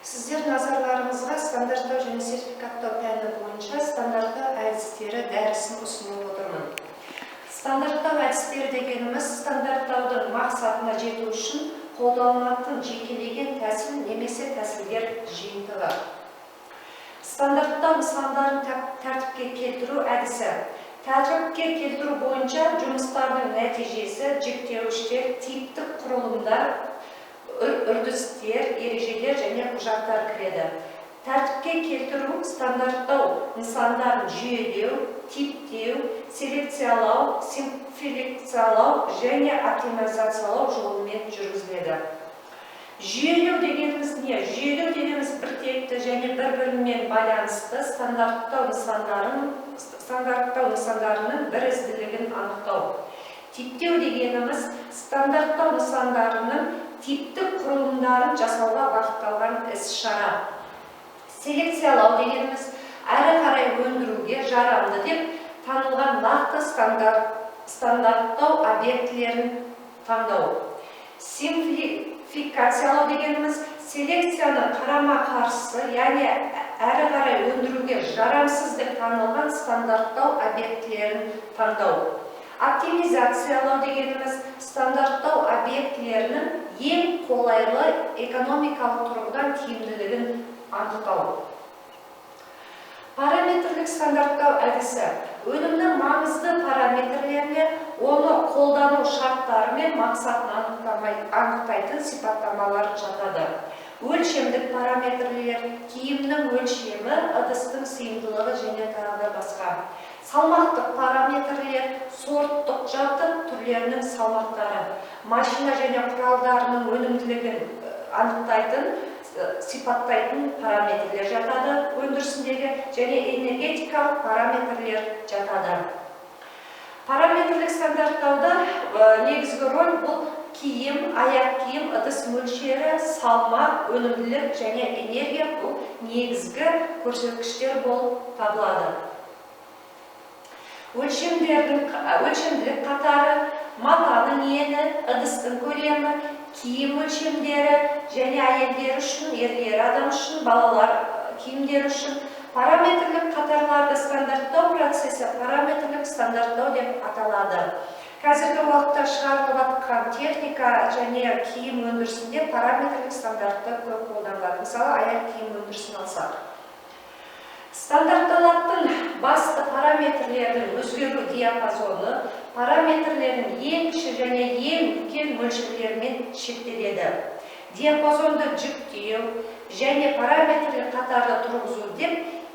Сіздер назарларыңызға стандарттау және сертификаттау пәні бойынша стандарттау әдістері дәрісін ұсынып отырмын. Стандарттау әдістері дегеніміз – стандарттаудың мақсатына жету үшін қолданылатын жекелеген тәсіл немесе тәсілдер жиынтығы. Стандарттау нысандарын тәртіпке келтіру әдісі. Тәртіпке келтіру бойынша жұмыстардың нәтижесі жіктеуіштер, типтік құрылымдар, үрдістер, ережелер және құжаттар кіреді. Тәртіпке келтіру стандарттау нысандарын жүйелеу, типтеу, селекциялау, симплификациялау және оптимизациялау жолымен жүргізіледі. Жүйелеу дегеніміз не? Жүйелеу дегеніміз – біртекті және бір бірімен байланысты стандарттау нысандарының бірізділігін анықтау. Типтеу дегеніміз – стандарттау нысандарының типтік құрылымдарын жасауға бағытталған іс шара. Селекциялау дегеніміз – әрі қарай өндіруге жарамды деп танылған нақты стандарттау объектілерін таңдау. Симплификациялау дегеніміз – селекцияның қарама қарсысы, яғни әрі қарай өндіруге жарамсыз деп танылған стандарттау объектілерін таңдау. Оптимизациялау дегеніміз – стандарттау объектілерінің ең қолайлы, экономикалық тұрғыдан тиімділігін анықтау. Параметрлік стандарттау әдісі өнімнің маңызды параметрлеріне оны қолдану шарттары мен мақсатын анықтайтын сипаттамалар жатады. Өлшемдік параметрлер: киімнің өлшемі, ыдыстың сыйымдылығы және тағы да басқа. Салмақтық параметрлер: сорттық жабдық түрлерінің салмақтары, машина және құралдарының өнімділігін анықтайтын, сипаттайтын параметрлер жатады өндірісіндегі және энергетикалық параметрлер жатады. Параметрлік стандарттауда негізгі роль бұл киім, аяқ киім, ыдыс мөлшері, салмақ, өнімділік және энергия, бұл негізгі көрсеткіштер болып табылады. Өлшемділік қатары: матаның ені, ыдыстың көлемі, киім өлшемдері және әйелдер үшін, ерлер адам үшін, балалар киімдері үшін. Параметрлік қатарларды стандарттау процесі параметрлік стандарттау деп аталады. Қазіргі уақытта шығарылып жатқан техника және киім өндірісінде параметрлік стандартты көп қолданылады. Мысалы, аяқ киім өндірісін алсақ, стандартталатын басты параметрлердің өзгеру диапазоны параметрлердің ең кіші және ең үлкен мөлшерлерімен шектеледі. Диапазонды жіктеу және параметрлік қатарды тұрғызу деп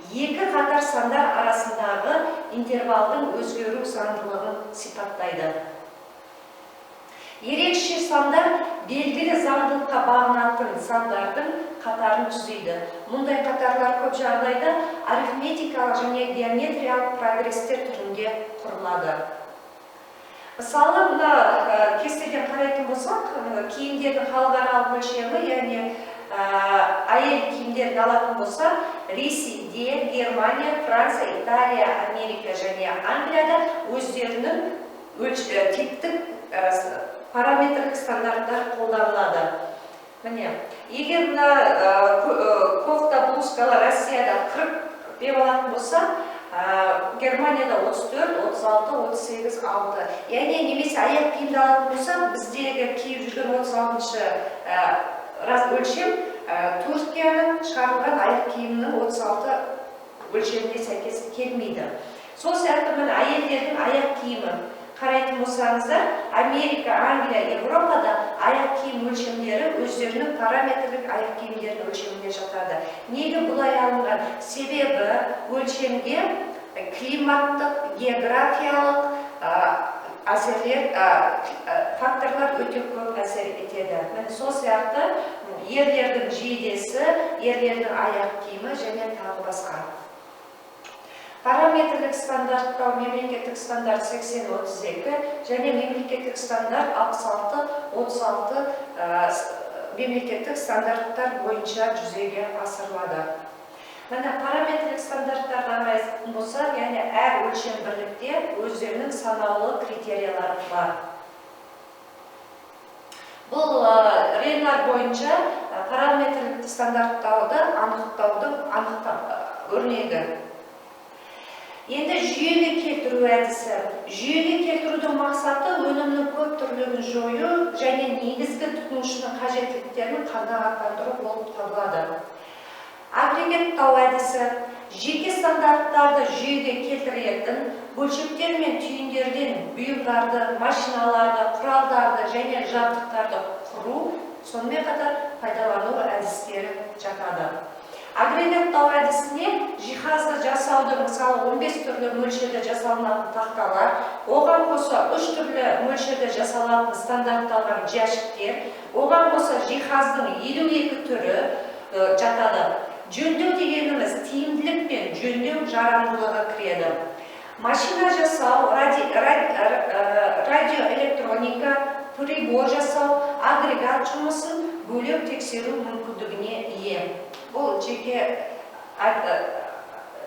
екі қатар сандар арасындағы интервалдың өзгеру заңдылығын сипаттайды. Ерекше сандар белгілі заңдылыққа бағынатын сандардың қатарын түзейді. Мұндай қатарлар көп жағдайда арифметикалық және геометриялық прогресстер түрінде құрылады. Мысалы, мына кестеден қарайтын болсақ, киімдердің халықаралық өлшемі, яғни әйел киімдерін алатын болсақ, Ресейде, Германия, Франция, Италия, Америка және Англияда өздерінің типтік параметрлік стандарттар қолданылады. Міне, егер мына кофта, блузкалар Россияда 40 деп алатын болса, Германияда 34, 36, 38, 6. Яғни немесе аяқ киімді алатын болсақ, біздегі киіп жүрген 36-шы өлшем Түркияның шығарылған аяқ киімінің 36 өлшеміне сәйкес келмейді. Сол сияқты, міне, әйелдердің аяқ киімі қарайтын болсаңыздар, Америка, Англия, Европада аяқ киім өлшемдері өздерінің параметрлік аяқ киімдерінің өлшеміне жатады. Неге бұлай алынған? Себебі өлшемге климаттық, географиялық әсерлер, факторлар өте көп әсер етеді. Міне, сол сияқты ерлердің жейдесі, ерлердің аяқ киімі және тағы басқа. Параметрлік стандарттау мемлекеттік стандарт 8032 және мемлекеттік стандарт 6636 мемлекеттік стандарттар бойынша жүзеге асырылады. Міне, параметрлік стандарттарды қарайтын болсақ, яғни әр өлшем бірлікте өздерінің санаулы критериялары бар. Бұл Рейнар бойынша параметрлікті стандарттауды анықтаудың өрнегі. Енді жүйеге келтіру әдісі. Жүйеге келтірудің мақсаты өнімнің көп түрлігін жою және негізгі тұтынушының қажеттіліктерін қанағаттандыру болып табылады. Агрегаттау әдісі жеке стандарттарды жүйеге келтіретін бөлшектер мен түйіндерден бұйымдарды, машиналарды, құралдарды және жабдықтарды құру, сонымен қатар пайдалану әдістері жатады. Агрегаттау әдісіне жиһазды жасауды, мысалы 15 түрлі мөлшерде жасалынатын тақталар, оған қоса 3 түрлі мөлшерде жасалатын стандартталған жәшіктер, оған қоса жиһаздың 52 түрі жатады. Жөндеу дегеніміз тиімділік пен жөндеу жарамдылығы кіреді. Машина жасау, радиоэлектроника, прибор жасау, агрегат жұмысын бөлек тексеру мүмкіндігіне ие. Бұл жеке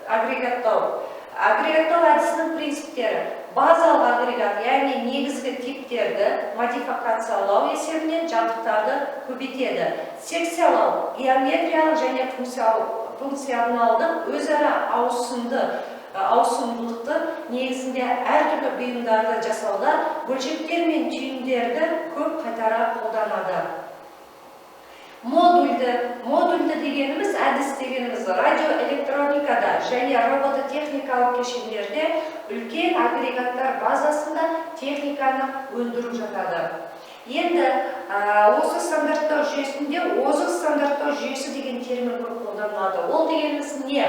агрегаттау. Агрегаттау әдісінің принциптері: базалық агрегат, яғни негізгі типтерді модификациялау есебінен жабдықтарды көбейтеді. Секциялау, геометриялық және функционалдық өзара ауысымдылықты негізінде әртүрлі бұйымдарды жасауда бөлшектер мен түйіндерді көп қайтара қолданады. Модульді дегеніміз, әдіс дегеніміз радиоэлектроникада және робототехникалық кешендерде үлкен агрегаттар базасында техниканы өндіру жатады. Енді осы стандарттау жүйесінде озық стандарттау жүйесі деген термин көп қолданылады. Ол дегеніміз не?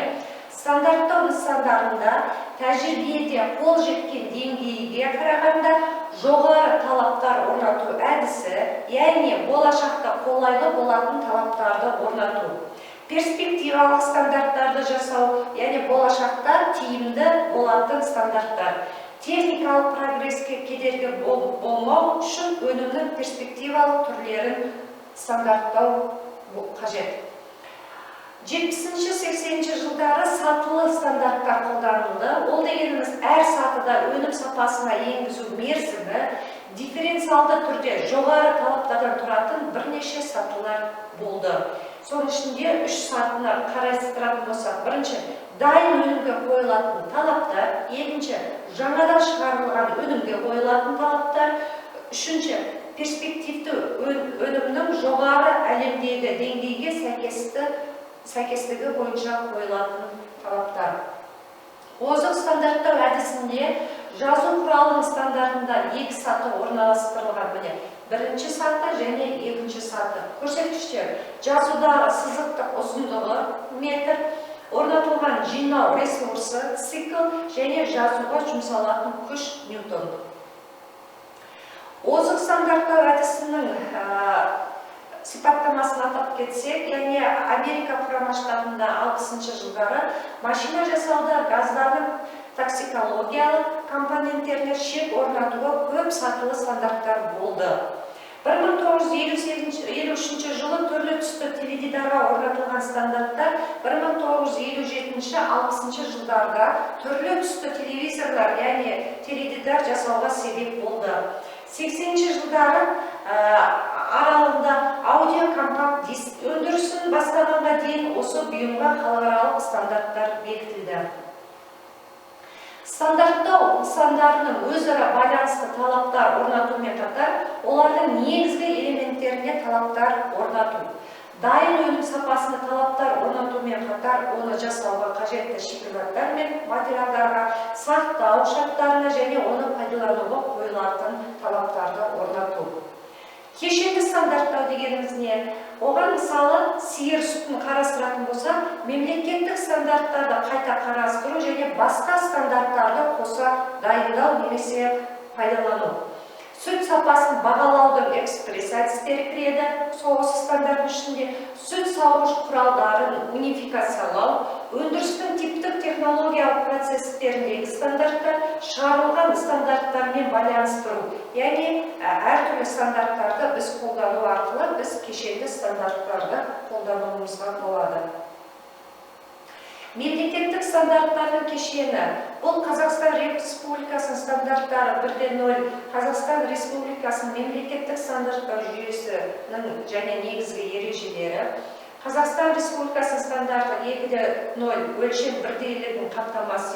Стандарттау нысандарында тәжірибеде қол жеткен деңгейге қарағанда жоғары талаптар орнату әдісі, яғни болашақта қолайлы болатын талаптарды орнату. Перспективалық стандарттарды жасау, яғни болашақта тиімді болатын стандарттар. Техникалық прогреске кедергі болмау үшін өнімнің перспективалық түрлерін стандарттау қажет. 70-80 жылдары сатылы стандарттар қолданылды. Ол дегеніміз әр сатыда өнім сапасына енгізу мерзімі дифференциалды түрде жоғары талаптардан тұратын бірнеше сатылар болды. Соның ішінде 3 сатыны қарастыратын болсақ, бірінші дайын өнімге қойылатын талаптар, екінші жаңадан шығарылған өнімге қойылатын талаптар, үшінші перспективті өнімнің жоғары әлемдегі деңгейге сәйкестігі бойынша қойылатын талаптар. Озық стандарттау әдісінде жазу құралының стандартында 2 саты орналастырылған. Міне, бірінші саты және екінші саты. Көрсеткіштер: жазудағы сызықтық ұзындығы метр, орнатылған жинау ресурсы цикл және жазуға жұмсалатын күш ньютон. Озық стандарттау әдісінің сипаттамасын атап кетсек, яғни Америка Құрама Штатында 60 жылдары машина жасауда газдардың токсикологиялық компоненттеріне шек орнатуға көп сатылы стандарттар болды. 1953 жылы түрлі түсті теледидарға орнатылған стандарттар 1957-60 жылдарда түрлі түсті телевизорлар, яғни теледидар жасауға себеп болды. 80 жылдары аралығында аудио компакт диск өндірісін бастағанға дейін осы бұйымға халықаралық стандарттар бекітілді. Стандарттау нысандарының өзара байланысты талаптар орнатумен қатар, олардың негізгі элементтеріне талаптар орнату. Дайын өнім сапасына талаптар орнатумен қатар, оны жасауға қажетті шикізаттар мен материалдарға, сақтау шарттарына және оны пайдалануға қойылатын талаптарды орнату. Кешенді стандарттау дегеніміз не? Оған мысалы сиыр сүтін қарастыратын болсақ, мемлекеттік стандарттарды қайта қарастыру және басқа стандарттарды қоса дайындау немесе пайдалану. Сүт сапасын бағалаудың экспресс әдістері кіреді. Сол осы стандарттың ішінде сүт сауғыш құралдарын унификациялау, өндірістің типтік технологиялық процестеріндегі стандарттар, шығарылған стандарттармен байланыстыру, яғни әртүрлі стандарттарды біз қолдану арқылы біз кешенді стандарттарды қолдануымызға болады. Мемлекеттік стандарттардың кешені. Бұл Қазақстан Республикасының стандарттары 1.0, Қазақстан Республикасының мемлекеттік стандарттау жүйесінің және негізгі ережелері. Қазақстан Республикасының стандарты 2.0, өлшем бірдейлігін қамтамасыз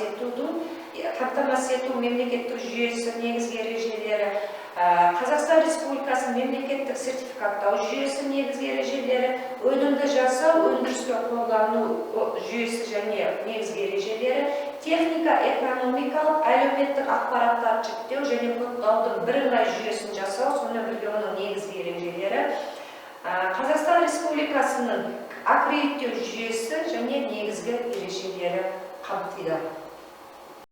ету мемлекеттік жүйесі негізгі ережелері, Қазақстан Республикасының мемлекеттік сертификаттау жүйесі негізгі ережелері, өнімді жасау, өндіріске қолдану жүйесі және негізгі ережелері, техника экономикалық, әлеуметтік ақпараттарды жіктеу және кодтаудың бірыңғай жүйесін жасау, сонымен бірге оның негізгі ережелері, Қазақстан Республикасының аккредиттеу жүйесі және негізгі ережелері қамтиды.